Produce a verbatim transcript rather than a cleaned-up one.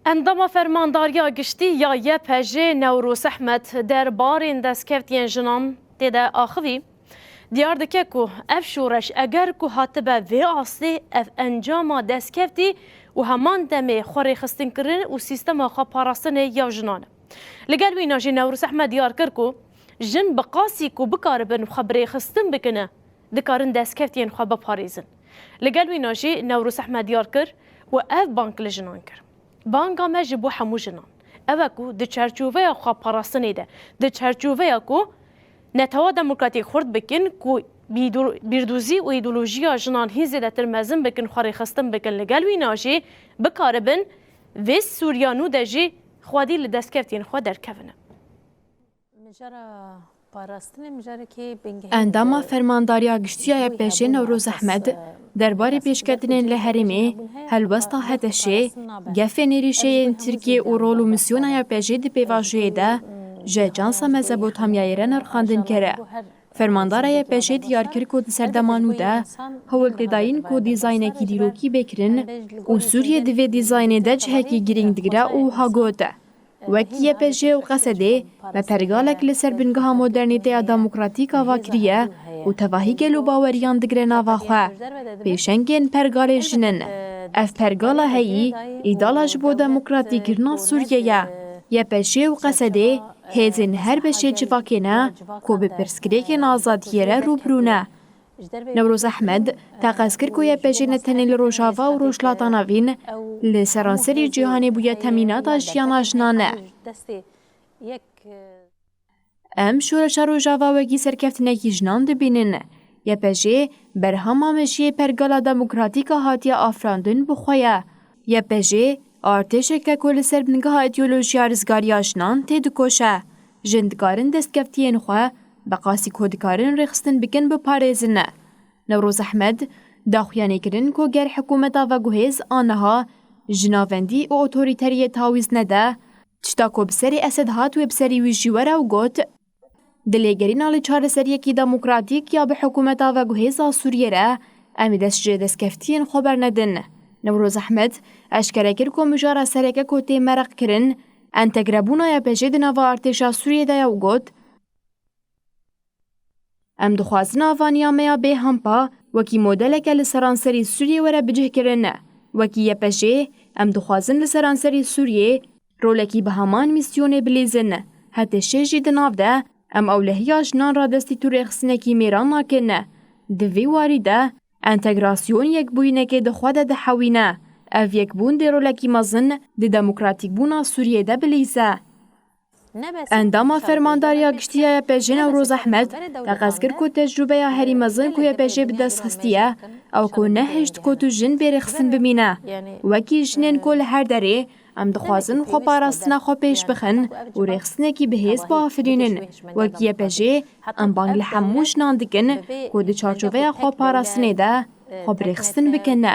Endama Fermandariya Giştî ya Y P J Newroz Ehmed derbarên destkeftiyên jinan tê de axivî. Diyar dike ku ev şoreş eger ku hatibe vê astê, ev encama destkeftî û heman demê xwerêxistinkirin û sîstema xweparastinê ya jinan e. Li gel wîna jî Newroz Ehmed diyar kir ku jin bi qasî ku bikaribin xwe birêxistin bikine, dikarin destkeftiyên xwe biparêzin. Li gel wîna jî Newroz Ehmed diyar kir û ev bang li jinan kir. Banga me ji bo hemû jinan ew e ku di çerçoveya xweparastinê de, di çerçoveya ku Netewa Demokratîk xurt bikin ku bîdû-, bîrdûzî û îdeolojiya jinan hîn zêdetir mezin bikin, xwe rêxistin bikin, li gel wîna jî bikaribin vê Sûriya nû de jî xwedî li destkeftiyên xwe derkevin. Endama Fermandariya Giştî ya Y P J Newroz Ehmed derbarê pêşketinên li herêmê, helwesta H T Şê, gefên êrîşê yên Tirkiyê û rol û misyona Y P J di pêvajoyê de ji Ajansa Mezopotamyayê re nirxandin kir. Fermandara Y P J'ê diyar kir ku di serdema nû de hewl tê dayîn ku dîzaynekî dîrokî bê kirin û Sûriye di vê dîzaynê de cihekî girîng digire û wiha got, Wekî Y P J û Qesedê, me pergalek li ser bingeha modernîteya demokratîk ava kiriye û tevahî gel û baweriyan digire nava xwe. Pêşengên pergalê jin in. Ev pergala heyî, îdala ji bo demokratîkkirina Sûriyê ye. Y P J û Qesedê, hêzên her beşê civakê ne ku bi pirsgirêkên azadiyê re rû bi rû ne. Newroz Ehmed, teqez kir ku Y P J ne tenê li Rojava û Rojhilata Navîn, li seranserî cîhanê bûye temînata jiyana jinan e. Em şoreşa Rojava wekî serkeftinekî jinan dibînin. Y P J berhema mejiyê pergala demokratîk a hatiye afirandin bi xwe ye. Y P J artêşek e ku li ser bingeha îdeolojiya rizgariya jinan têdikoşe. Jin dikarin destkeftiyên xwe, bi qasî ku dikarin rêxistin bikin, biparêzin. Newroz Ehmed, daxuyanî kirin ku ger hikûmeta veguhêz a niha ji navendî û otorîteriyê tawîz nede, tişta ku bi serê Esed hat wê bi serî wî jî were û got, Di lêgerîna li çareseriyekî demokratîk ya bi hikûmeta veguhêz a Sûriyê re, em ê dest ji destkeftiyên xwe bernedin. Newroz Ehmed eşkere kir ku mijara sereke ku tê meraq kirin, entegrebûna Y P J di nava artêşa Sûriyê de ye û got, Em dixwazin avaniya me ya bêhempa wekî modeleke li seranserî Sûriyê were bicihkirin. Wekî Y P J, em dixwazin li seranserî Sûriyê rolekî bi heman mîsyonê bilîzin. H T Ş jî di nav de, em ewlehiya jinan radestî tu rêxistinekî mêran nakin. Di vî warî de, entegrasyon yekbûyînekê di xwe de dihewîne. Ev yekbûn dê rolekî mezin di demokratîkbûna Sûriyê de bilîze. Endama Fermandariya Giştî ya Y P J'ê Newroz Ehmed teqez kir ku tecrûbeya herî mezin ku Y P J'ê bi dest xistiye, ew ku nehişt ku tu jin bê rêxistin bimîne. Wekî jinên ku li her derê, em dixwazin xweparastina xwe pêş bixin û rêxistinekî bi hêz biafirînin. Wekî Y P J'ê, em bang li hemû jinan dikin ku di çarçoveya xweparastinê de xwe bi rêxistin bikin.